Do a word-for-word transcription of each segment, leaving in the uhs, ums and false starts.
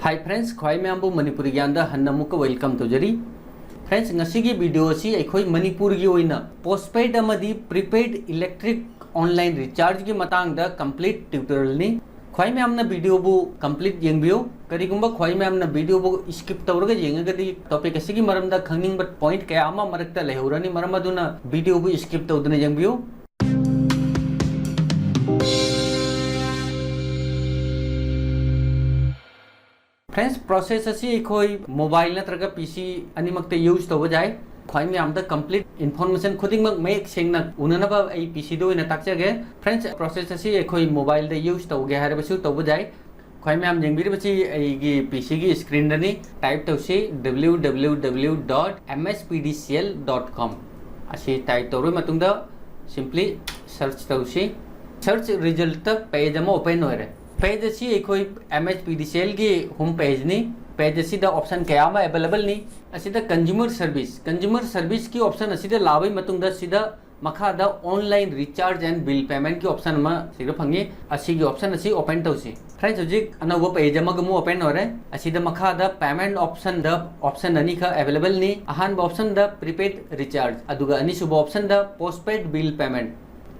Hi friends, ꯈ꯭ꯋꯥꯏ ꯃꯌꯥꯝꯕꯨ ꯃꯅꯤꯄꯨꯔꯤ ꯒ꯭ꯌꯥꯟꯗ ꯍꯟꯅ ꯑꯃꯨꯛꯀ welcome ꯇꯧꯖꯔꯤ꯫ Friends, ꯉꯁꯤꯒꯤ video ꯑꯁꯤ ꯑꯩꯈꯣꯏ ꯃꯅꯤꯄꯨꯔꯒꯤ ꯑꯣꯏꯅ postpaid ꯑꯃꯗꯤ prepaid electric online rechargeꯒꯤ ꯃꯇꯥꯡꯗ complete tutorialꯅꯤ꯫ ꯈ꯭ꯋꯥꯏ ꯃꯌꯥꯝꯅ videoꯕꯨ complete ꯌꯦꯡꯕꯤꯌꯨ꯫ ꯀꯔꯤꯒꯨꯝꯕ ꯈ꯭ꯋꯥꯏ ꯃꯌꯥꯝꯅ videoꯕꯨ skip ꯇꯧꯔꯒ ꯌꯦꯡꯉꯒꯗꯤ topic ꯑꯁꯤꯒꯤ ꯃꯔꯝꯗ ꯈꯪꯅꯤꯡꯕ point ꯀꯌꯥ ꯑꯃ ꯃꯔꯛꯇ ꯂꯩꯍꯧꯔꯅꯤ꯫ ꯃꯔꯝ ꯑꯗꯨꯅ videoꯕꯨ skip ꯇꯧꯗꯅ ꯌꯦꯡꯕꯤꯌꯨ꯫ Friends, process ꯑꯁꯤ ꯑꯩꯈꯣꯏ mobile ꯅꯠꯇ꯭ꯔꯒ P C ꯑꯅꯤꯃꯛꯇ use ꯇꯧꯕ ꯌꯥꯏ꯫ ꯈ꯭ꯋꯥꯏ ꯃꯌꯥꯝꯗ complete information ꯈꯨꯗꯤꯡꯃꯛ ꯃꯌꯦꯛ ꯁꯦꯡꯅ ꯎꯅꯅꯕ ꯑꯩ P Cꯗ ꯑꯣꯏꯅ ꯇꯥꯛꯆꯒꯦ꯫ Friends, process ꯑꯁꯤ ꯑꯩꯈꯣꯏ mobileꯗ use ꯇꯧꯒꯦ ꯍꯥꯏꯔꯕꯁꯨ ꯇꯧꯕ ꯌꯥꯏ꯫ ꯈ꯭ꯋꯥꯏ ꯃꯌꯥꯝ ꯌꯦꯡꯕꯤꯔꯤꯕꯁꯤ ꯑꯩꯒꯤ P Cꯒꯤ screenꯗꯅꯤ꯫ Type ꯇꯧꯁꯤ W W W dot M S P D C L dot com꯫ ꯑꯁꯤ type ꯇꯧꯔꯕ ꯃꯇꯨꯡꯗ simply search ꯇꯧꯁꯤ꯫ Search resultꯇ page ꯑꯃ open ꯑꯣꯏꯔꯦ꯫ Page ꯑꯁꯤ ꯑꯩꯈꯣꯏ M S P D C Lꯒꯤ home pageꯅꯤ꯫ Page ꯑꯁꯤꯗ option ꯀꯌꯥ ꯑꯃ availableꯅꯤ꯫ ꯑꯁꯤꯗ consumer service, consumer serviceꯀꯤ option ꯑꯁꯤꯗ ꯂꯥꯛꯑꯕ ꯃꯇꯨꯡꯗ ꯁꯤꯗ ꯃꯈꯥꯗ online recharge and bill paymentꯀꯤ option ꯑꯃ ꯁꯤꯗ ꯐꯪꯉꯤ꯫ ꯑꯁꯤꯒꯤ option ꯑꯁꯤ open ꯇꯧꯁꯤ꯫ Friends, ꯍꯧꯖꯤꯛ ꯑꯅꯧꯕ page ꯑꯃꯒ ꯑꯃꯨꯛ open ꯑꯣꯏꯔꯦ꯫ ꯑꯁꯤꯗ ꯃꯈꯥꯗ payment optionꯗ option ꯑꯅꯤꯈꯛ availableꯅꯤ꯫ ꯑꯍꯥꯟꯕ optionꯗ prepaid recharge, ꯑꯗꯨꯒ ꯑꯅꯤꯁꯨꯕ optionꯗ postpaid bill payment꯫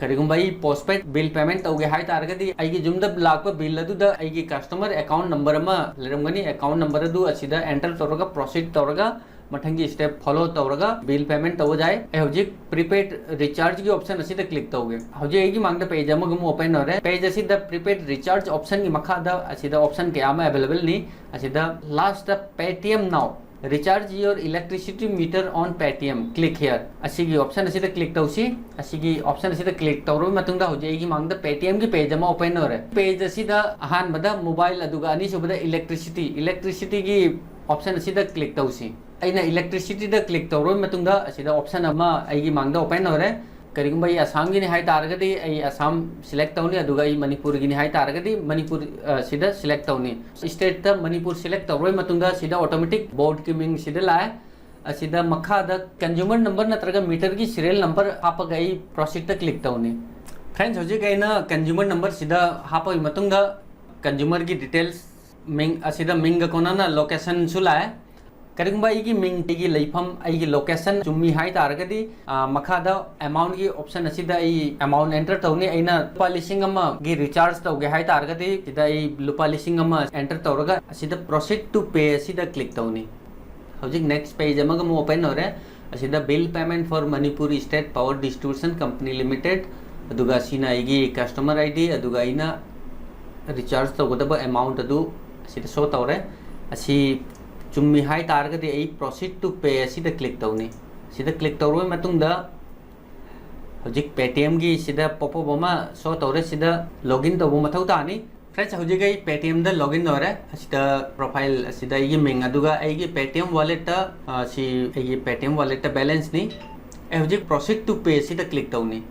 ꯀꯔꯤꯒꯨꯝꯕ ꯑꯩ postpaid bill payment ꯇꯧꯒꯦ ꯍꯥꯏ ꯇꯥꯔꯒꯗꯤ ꯑꯩꯒꯤ ꯌꯨꯝꯗ ꯂꯥꯛꯄ bill ꯑꯗꯨꯗ ꯑꯩꯒꯤ customer account number ꯑꯃ ꯂꯩꯔꯝꯒꯅꯤ꯫ Account number ꯑꯗꯨ ꯑꯁꯤꯗ enter ꯇꯧꯔꯒ proceed ꯇꯧꯔꯒ ꯃꯊꯪꯒꯤ step follow ꯇꯧꯔꯒ bill payment ꯇꯧꯕ ꯌꯥꯏ꯫ ꯑꯩ ꯍꯧꯖꯤꯛ prepaid rechargeꯒꯤ option ꯑꯁꯤꯗ click ꯇꯧꯒꯦ꯫ ꯍꯧꯖꯤꯛ ꯑꯩꯒꯤ ꯃꯥꯡꯗ page ꯑꯃꯒ ꯑꯃꯨꯛ open ꯑꯣꯏꯔꯦ꯫ Page ꯑꯁꯤꯗ prepaid recharge optionꯒꯤ ꯃꯈꯥꯗ ꯑꯁꯤꯗ option ꯀꯌꯥ ꯑꯃ availableꯅꯤ꯫ ꯑꯁꯤꯗ lastꯇ Paytm Now, recharge your electricity meter on Paytm, click here꯫ ꯑꯁꯤꯒꯤ option ꯑꯁꯤꯗ click ꯇꯧꯁꯤ꯫ ꯑꯁꯤꯒꯤ option ꯑꯁꯤꯗ click ꯇꯧꯔꯕ ꯃꯇꯨꯡꯗ ꯍꯧꯖꯤꯛ ꯑꯩꯒꯤ ꯃꯥꯡꯗ Paytmꯒꯤ page ꯑꯃ open ꯑꯣꯏꯔꯦ꯫ Page ꯑꯁꯤꯗ ꯑꯍꯥꯟꯕꯗ mobile, ꯑꯗꯨꯒ ꯑꯅꯤꯁꯨꯕꯗ electricity, electricityꯒꯤ option ꯑꯁꯤꯗ click ꯇꯧꯁꯤ꯫ ꯑꯩꯅ electricityꯗ click ꯇꯧꯔꯕ ꯃꯇꯨꯡꯗ ꯑꯁꯤꯗ option ꯑꯃ ꯑꯩꯒꯤ ꯃꯥꯡꯗ open ꯑꯣꯏꯔꯦ꯫ ꯀꯔꯤꯒꯨꯝꯕ ꯑꯩ ꯑꯁꯥꯝꯒꯤꯅꯤ ꯍꯥꯏ ꯇꯥꯔꯒꯗꯤ ꯑꯩ ꯑꯁꯥꯝ select ꯇꯧꯅꯤ, ꯑꯗꯨꯒ ꯑꯩ ꯃꯅꯤꯄꯨꯔꯒꯤꯅꯤ ꯍꯥꯏ ꯇꯥꯔꯒꯗꯤ ꯃꯅꯤꯄꯨꯔ, ꯑ, ꯁꯤꯗ select ꯇꯧꯅꯤ꯫ Stateꯇ ꯃꯅꯤꯄꯨꯔ select ꯇꯧꯔꯕ ꯃꯇꯨꯡꯗ ꯁꯤꯗ automatic boardꯀꯤ ꯃꯤꯡ ꯁꯤꯗ ꯂꯥꯛꯑꯦ꯫ ꯑꯁꯤꯗ ꯃꯈꯥꯗ consumer number ꯅꯠꯇ꯭ꯔꯒ meterꯒꯤ serial number ꯍꯥꯞꯄꯒ ꯑꯩ proceedꯇ click ꯇꯧꯅꯤ꯫ Friends, ꯍꯧꯖꯤꯛ ꯑꯩꯅ consumer number ꯁꯤꯗ ꯍꯥꯞꯄꯒꯤ ꯃꯇꯨꯡꯗ consumerꯒꯤ details ꯃꯤꯡ ꯑꯁꯤꯗ ꯃꯤꯡꯒ ꯀꯣꯟꯅꯅ locationꯁꯨ ꯂꯥꯛꯑꯦ꯫ ꯀꯔꯤꯒꯨꯝꯕ ꯑꯩꯒꯤ ꯃꯤꯡ, ꯑꯩꯒꯤ ꯂꯩꯐꯝ, ꯑꯩꯒꯤ location ꯆꯨꯝꯃꯤ ꯍꯥꯏ ꯇꯥꯔꯒꯗꯤ, ꯑ, ꯃꯈꯥꯗ amountꯀꯤ option ꯑꯁꯤꯗ ꯑꯩ amount enter ꯇꯧꯅꯤ꯫ ꯑꯩꯅ ꯂꯨꯄꯥ ꯂꯤꯁꯤꯡ ꯑꯃꯒꯤ recharge ꯇꯧꯒꯦ ꯍꯥꯏ ꯇꯥꯔꯒꯗꯤ, ꯁꯤꯗ ꯑꯩ ꯂꯨꯄꯥ ꯂꯤꯁꯤꯡ ꯑꯃ enter ꯇꯧꯔꯒ ꯑꯁꯤꯗ proceed to pay ꯑꯁꯤꯗ click ꯇꯧꯅꯤ꯫ ꯍꯧꯖꯤꯛ next page ꯑꯃꯒ ꯑꯃꯨꯛ open ꯑꯣꯏꯔꯦ꯫ ꯑꯁꯤꯗ bill payment for Manipur State Power Distribution Company Limited, ꯑꯗꯨꯒ ꯁꯤꯅ ꯑꯩꯒꯤ customer ID, ꯑꯗꯨꯒ ꯑꯩꯅ recharge ꯇꯧꯒꯗꯕ amount ꯑꯗꯨ ꯑꯁꯤꯗ show ꯇꯧꯔꯦ꯫ ꯑꯁꯤ ꯆꯨꯝꯃꯤ ꯍꯥꯏ ꯇꯥꯔꯒꯗꯤ ꯑꯩ proceed to pay ꯑꯁꯤꯗ click ꯇꯧꯅꯤ꯫ ꯁꯤꯗ click ꯇꯧꯔꯕ ꯃꯇꯨꯡꯗ ꯍꯧꯖꯤꯛ Paytmꯒꯤ ꯁꯤꯗ pop up ꯑꯃ show ꯇꯧꯔꯦ, ꯁꯤꯗ login ꯇꯧꯕ ꯃꯊꯧ ꯇꯥꯅꯤ꯫ Friends, ꯍꯧꯖꯤꯛ ꯑꯩ Paytmꯗ login ꯑꯣꯏꯔꯦ꯫ ꯑꯁꯤꯗ profile ꯑꯁꯤꯗ ꯑꯩꯒꯤ ꯃꯤꯡ, ꯑꯗꯨꯒ ꯑꯩꯒꯤ Paytm walletꯇ, ꯑ, ꯁꯤ ꯑꯩꯒꯤ Paytm walletꯇ balanceꯅꯤ꯫ ꯑꯩ ꯍꯧꯖꯤꯛ proceed to pay ꯁꯤꯗ click ꯇꯧꯅꯤ꯫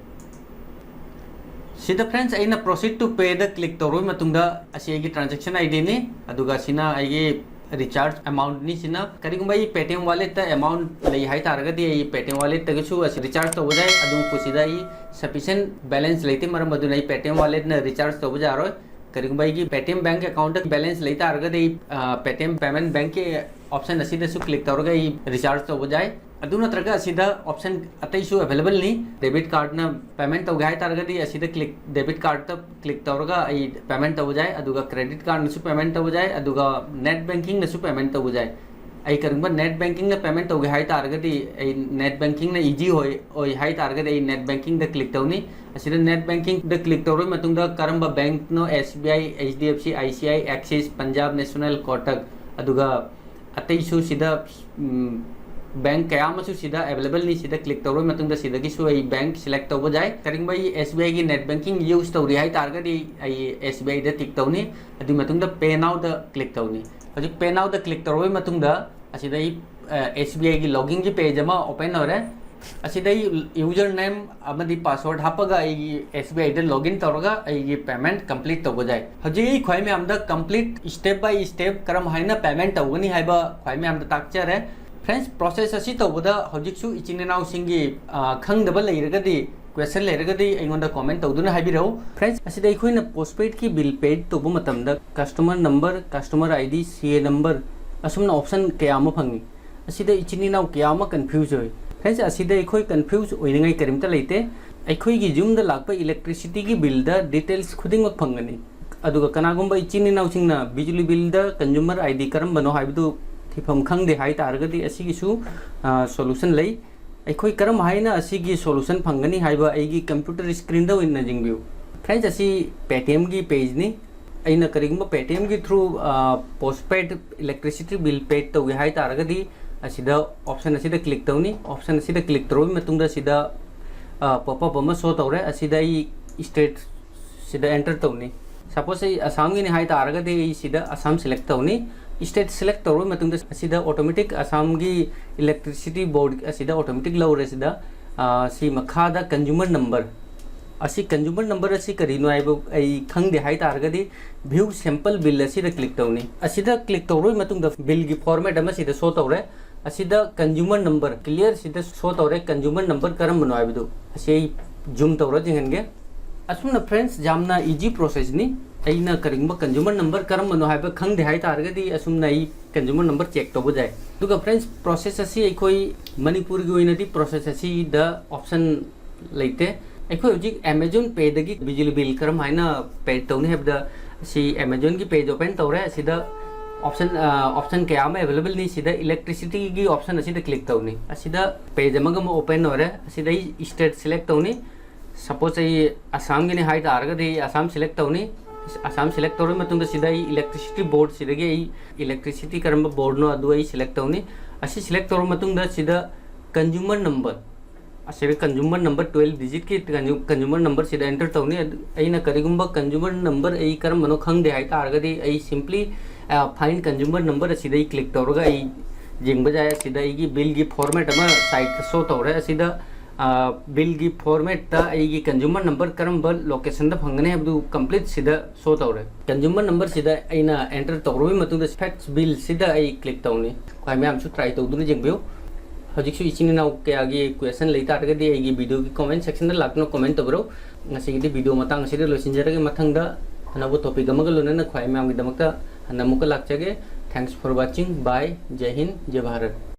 ꯁꯤꯗ friends, ꯑꯩꯅ proceed to payꯗ click ꯇꯧꯔꯕ ꯃꯇꯨꯡꯗ ꯑꯁꯤ ꯑꯩꯒꯤ transaction IDꯅꯤ, ꯑꯗꯨꯒ ꯁꯤꯅ ꯑꯩꯒꯤ recharge amountꯅꯤ꯫ ꯁꯤꯅ ꯀꯔꯤꯒꯨꯝꯕ ꯑꯩ Paytm walletꯇ amount ꯂꯩ ꯍꯥꯏ ꯇꯥꯔꯒꯗꯤ ꯑꯩ Paytm walletꯇꯒꯤꯁꯨ ꯑꯁꯤ recharge ꯇꯧꯕ ꯌꯥꯏ꯫ ꯑꯗꯨꯕꯨ ꯁꯤꯗ ꯑꯩ sufficient balance ꯂꯩꯇꯦ, ꯃꯔꯝ ꯑꯗꯨꯅ ꯑꯩ Paytm walletꯅ recharge ꯇꯧꯕ ꯌꯥꯔꯣꯏ꯫ ꯀꯔꯤꯒꯨꯝꯕ ꯑꯩꯒꯤ Paytm bank accountꯇ balance ꯂꯩ ꯇꯥꯔꯒꯗꯤ ꯑꯩ, ꯑ, Paytm payment bankꯀꯤ option ꯑꯁꯤꯗꯁꯨ click ꯇꯧꯔꯒ ꯑꯩ recharge ꯇꯧꯕ ꯌꯥꯏ꯫ ꯑꯗꯨ ꯅꯠꯇ꯭ꯔꯒ ꯑꯁꯤꯗ option ꯑꯇꯩꯁꯨ availableꯅꯤ꯫ Debit cardꯅ payment ꯇꯧꯒꯦ ꯍꯥꯏ ꯇꯥꯔꯒꯗꯤ ꯑꯁꯤꯗ click, debit cardꯇ click ꯇꯧꯔꯒ ꯑꯩ payment ꯇꯧꯕ ꯌꯥꯏ, ꯑꯗꯨꯒ credit cardꯅꯁꯨ payment ꯇꯧꯕ ꯌꯥꯏ, ꯑꯗꯨꯒ net bankingꯅꯁꯨ payment ꯇꯧꯕ ꯌꯥꯏ꯫ ꯑꯩ ꯀꯔꯤꯒꯨꯝꯕ net bankingꯅ payment ꯇꯧꯒꯦ ꯍꯥꯏ ꯇꯥꯔꯒꯗꯤ, ꯑꯩ net bankingꯅ easy ꯑꯣꯏ, ꯑꯣꯏ ꯍꯥꯏ ꯇꯥꯔꯒꯗꯤ ꯑꯩ net bankingꯗ click ꯇꯧꯅꯤ꯫ ꯑꯁꯤꯗ net bankingꯗ click ꯇꯧꯔꯕ ꯃꯇꯨꯡꯗ ꯀꯔꯝꯕ bankꯅꯣ, SBI, HDFC, ICICI, Axis, Punjab National, Kotak, ꯑꯗꯨꯒ ꯑꯇꯩꯁꯨ ꯁꯤꯗ, ꯎꯝ, bank ꯀꯌꯥ ꯑꯃꯁꯨ ꯁꯤꯗ availableꯅꯤ꯫ ꯁꯤꯗ click ꯇꯧꯔꯕ ꯃꯇꯨꯡꯗ ꯁꯤꯗꯒꯤꯁꯨ ꯑꯩ bank select ꯇꯧꯕ ꯌꯥꯏ꯫ ꯀꯔꯤꯒꯨꯝꯕ ꯑꯩ SBIꯒꯤ net banking use ꯇꯧꯔꯤ ꯍꯥꯏ ꯇꯥꯔꯒꯗꯤ ꯑꯩ SBIꯗ tick ꯇꯧꯅꯤ꯫ ꯑꯗꯨꯒꯤ ꯃꯇꯨꯡꯗ Pay Nowꯗ click ꯇꯧꯅꯤ꯫ ꯍꯧꯖꯤꯛ Pay Nowꯗ click ꯇꯧꯔꯕ ꯃꯇꯨꯡꯗ ꯑꯁꯤꯗ ꯑꯩ, ꯑ, SBIꯒꯤ loginꯒꯤ page ꯑꯃ open ꯑꯣꯏꯔꯦ꯫ ꯑꯁꯤꯗ ꯑꯩ user name ꯑꯃꯗꯤ password ꯍꯥꯞꯄꯒ ꯑꯩꯒꯤ SBIꯗ login ꯇꯧꯔꯒ ꯑꯩꯒꯤ payment complete ꯇꯧꯕ ꯌꯥꯏ꯫ ꯍꯧꯖꯤꯛ ꯑꯩ ꯈ꯭ꯋꯥꯏ ꯃꯌꯥꯝꯗ complete step by step ꯀꯔꯝ ꯍꯥꯏꯅ payment ꯇꯧꯒꯅꯤ ꯍꯥꯏꯕ ꯈ꯭ꯋꯥꯏ ꯃꯌꯥꯝꯗ ꯇꯥꯛꯆꯔꯦ꯫ Friends, process ꯑꯁꯤ ꯇꯧꯕꯗ ꯍꯧꯖꯤꯛꯁꯨ ꯏꯆꯤꯟ ꯏꯅꯥꯎꯁꯤꯡꯒꯤ, ꯑ, ꯈꯪꯗꯕ ꯂꯩꯔꯒꯗꯤ Question ꯂꯩꯔꯒꯗꯤ ꯑꯩꯉꯣꯟꯗ comment ꯇꯧꯗꯨꯅ ꯍꯥꯏꯕꯤꯔꯛꯎ꯫ Friends, ꯑꯁꯤꯗ ꯑꯩꯈꯣꯏꯅ postpaid ꯀꯤ bill paid ꯇꯧꯕ ꯃꯇꯝꯗ customer number, customer ID, C A number ꯑꯁꯨꯝꯅ option ꯀꯌꯥ ꯑꯃ ꯐꯪꯉꯤ꯫ ꯑꯁꯤꯗ ꯏꯆꯤꯟ ꯏꯅꯥꯎ ꯀꯌꯥ ꯑꯃ confuse ꯑꯣꯏ꯫ Friends, ꯑꯁꯤꯗ ꯑꯩꯈꯣꯏ confuse ꯑꯣꯏꯅꯤꯡꯉꯥꯏ ꯀꯔꯤꯝꯇ ꯂꯩꯇꯦ꯫ ꯑꯩꯈꯣꯏꯒꯤ ꯌꯨꯝꯗ ꯂꯥꯛꯄ electricity ꯒꯤ bill ꯗ details ꯈꯨꯗꯤꯡꯃꯛ ꯐꯪꯒꯅꯤ꯫ ꯑꯗꯨꯒ ꯀꯅꯥꯒꯨꯝꯕ ꯏꯆꯤꯟ ꯏꯅꯥꯎꯁꯤꯡꯅ ꯕꯤꯖꯂꯤ bill ꯗ consumer ID ꯀꯔꯝꯕꯅꯣ ꯍꯥꯏꯕꯗꯨ ꯊꯤꯐꯝ ꯈꯪꯗꯦ ꯍꯥꯏ ꯇꯥꯔꯒꯗꯤ ꯑꯁꯤꯒꯤꯁꯨ, ꯑ, solution ꯂꯩ꯫ ꯑꯩꯈꯣꯏ ꯀꯔꯝ ꯍꯥꯏꯅ ꯑꯁꯤꯒꯤ solution ꯐꯪꯒꯅꯤ ꯍꯥꯏꯕ ꯑꯩꯒꯤ computer screen ꯗ ꯑꯣꯏꯅ ꯌꯦꯡꯕꯤꯌꯨ꯫ Friends, ꯑꯁꯤ Paytm ꯒꯤ page ꯅꯤ꯫ ꯑꯩꯅ ꯀꯔꯤꯒꯨꯝꯕ Paytm ꯒꯤ through, ꯑ, postpaid electricity bill paid ꯇꯧꯒꯦ ꯍꯥꯏ ꯇꯥꯔꯒꯗꯤ ꯑꯁꯤꯗ option ꯑꯁꯤꯗ click ꯇꯧꯅꯤ꯫ Option ꯑꯁꯤꯗ click ꯇꯧꯔꯕ ꯃꯇꯨꯡꯗ ꯁꯤꯗ, ꯑ, pop up ꯑꯃ show ꯇꯧꯔꯦ꯫ ꯑꯁꯤꯗ ꯑꯩ state ꯁꯤꯗ enter ꯇꯧꯅꯤ꯫ Suppose ꯑꯩ ꯑꯁꯥꯝꯒꯤꯅꯤ ꯍꯥꯏ ꯇꯥꯔꯒꯗꯤ ꯑꯩ ꯁꯤꯗ ꯑꯁꯥꯝ select ꯇꯧꯅꯤ꯫ State select ꯇꯧꯔꯕ ꯃꯇꯨꯡꯗ ꯑꯁꯤꯗ automatic ꯑꯁꯥꯝꯒꯤ electricity board ꯑꯁꯤꯗ automatic ꯂꯧꯔꯦ꯫ ꯁꯤꯗ, ꯑ, ꯁꯤ ꯃꯈꯥꯗ consumer number, ꯑꯁꯤ consumer number ꯑꯁꯤ ꯀꯔꯤꯅꯣ ꯍꯥꯏꯕ ꯑꯩ ꯈꯪꯗꯦ ꯍꯥꯏ ꯇꯥꯔꯒꯗꯤ view sample bill ꯑꯁꯤꯗ click ꯇꯧꯅꯤ꯫ ꯑꯁꯤꯗ click ꯇꯧꯔꯕ ꯃꯇꯨꯡꯗ bill ꯒꯤ format ꯑꯃ ꯁꯤꯗ show ꯇꯧꯔꯦ꯫ ꯑꯁꯤꯗ consumer number clear ꯁꯤꯗ show ꯇꯧꯔꯦ꯫ Consumer number ꯀꯔꯝꯕꯅꯣ ꯍꯥꯏꯕꯗꯨ ꯑꯁꯤ ꯑꯩ zoom ꯇꯧꯔ ꯌꯦꯡꯍꯟꯒꯦ꯫ ꯑꯁꯨꯝꯅ friends, ꯌꯥꯝꯅ easy process ꯅꯤ꯫ ꯑꯩꯅ ꯀꯔꯤꯒꯨꯝꯕ consumer number ꯀꯔꯝꯕꯅꯣ ꯍꯥꯏꯕ ꯈꯪꯗꯦ ꯍꯥꯏ ꯇꯥꯔꯒꯗꯤ ꯑꯁꯨꯝꯅ ꯑꯩ consumer number check ꯇꯧꯕ ꯌꯥꯏ꯫ ꯑꯗꯨꯒ friends, process ꯑꯁꯤ ꯑꯩꯈꯣꯏ ꯃꯅꯤꯄꯨꯔꯒꯤ ꯑꯣꯏꯅꯗꯤ process ꯑꯁꯤꯗ option ꯂꯩꯇꯦ꯫ ꯑꯩꯈꯣꯏ ꯍꯧꯖꯤꯛ Amazon Pay ꯗꯒꯤ ꯕꯤꯖꯂꯤ bill ꯀꯔꯝ ꯍꯥꯏꯅ pay ꯇꯧꯅꯤ ꯍꯥꯏꯕꯗ, ꯁꯤ Amazon ꯒꯤ page open ꯇꯧꯔꯦ꯫ ꯑꯁꯤꯗ option, ꯑ, option ꯀꯌꯥ ꯑꯃ available ꯅꯤ꯫ ꯁꯤꯗ electricity ꯒꯤ option ꯑꯁꯤꯗ click ꯇꯧꯅꯤ꯫ ꯑꯁꯤꯗ page ꯑꯃꯒ ꯑꯃ open ꯑꯣꯏꯔꯦ꯫ ꯑꯁꯤꯗ ꯑꯩ state select ꯇꯧꯅꯤ꯫ Suppose ꯑꯩ ꯑꯁꯥꯝꯒꯤꯅꯤ ꯍꯥꯏ ꯇꯥꯔꯒꯗꯤ ꯑꯁꯥꯝ select ꯇꯧꯅꯤ꯫ ꯑꯁꯥꯝ select ꯇꯧꯔꯕ ꯃꯇꯨꯡꯗ ꯁꯤꯗ ꯑꯩ electricity board ꯁꯤꯗꯒꯤ ꯑꯩ electricity ꯀꯔꯝꯕ board ꯅꯣ ꯑꯗꯨ ꯑꯩ select ꯇꯧꯅꯤ꯫ ꯑꯁꯤ select ꯇꯧꯔꯕ ꯃꯇꯨꯡꯗ ꯁꯤꯗ consumer number, ꯑꯁꯤꯗ consumer number twelve digit ꯀꯤ consu-, consumer number ꯁꯤꯗ enter ꯇꯧꯅꯤ꯫ ꯑꯗꯨ ꯑꯩꯅ ꯀꯔꯤꯒꯨꯝꯕ consumer number ꯑꯩ ꯀꯔꯝꯕꯅꯣ ꯈꯪꯗꯦ ꯍꯥꯏ ꯇꯥꯔꯒꯗꯤ ꯑꯩ simply, ꯑ, find consumer number ꯑꯁꯤꯗ ꯑꯩ click ꯇꯧꯔꯒ ꯑꯩ ꯌꯦꯡꯕ ꯌꯥꯏ꯫ ꯑꯁꯤꯗ ꯑꯩꯒꯤ bill ꯒꯤ format ꯑꯃ side ꯇ show ꯇꯧꯔꯦ꯫ ꯑꯁꯤꯗ, ꯑ, bill ꯒꯤ format ꯇ ꯑꯩꯒꯤ consumer number ꯀꯔꯝꯕ location ꯗ ꯐꯪꯒꯅꯤ ꯍꯥꯏꯕꯗꯨ complete ꯁꯤꯗ show ꯇꯧꯔꯦ꯫ Consumer number ꯁꯤꯗ ꯑꯩꯅ enter ꯇꯧꯔꯕ ꯃꯇꯨꯡꯗ fetch bill ꯁꯤꯗ ꯑꯩ click ꯇꯧꯅꯤ꯫ ꯈ꯭ꯋꯥꯏ ꯃꯌꯥꯝꯁꯨ try ꯇꯧꯗꯨꯅ ꯌꯦꯡꯕꯤꯌꯨ꯫ ꯍꯧꯖꯤꯛꯁꯨ ꯏꯆꯤꯟ ꯏꯅꯥꯎ ꯀꯌꯥꯒꯤ question ꯂꯩ ꯇꯥꯔꯒꯗꯤ ꯑꯩꯒꯤ videoꯒꯤ comment sectionꯗ ꯂꯥꯛꯇꯨꯅ comment ꯇꯧꯕꯤꯔꯛꯎ꯫ ꯉꯁꯤꯒꯤꯗꯤ video ꯃꯇꯥꯡ ꯑꯁꯤꯗ ꯂꯣꯏꯁꯤꯟꯖꯔꯒꯦ꯫ ꯃꯊꯪꯗ ꯑꯅꯧꯕ topic ꯑꯃꯒ ꯂꯣꯏꯅꯅ ꯈ꯭ꯋꯥꯏ ꯃꯌꯥꯝꯒꯤꯗꯃꯛꯇ ꯍꯟꯅ ꯑꯃꯨꯛꯀ ꯂꯥꯛꯆꯒꯦ꯫ Thanks for watching. Bye. ꯖꯩ Hind, ꯖꯩ Bharat.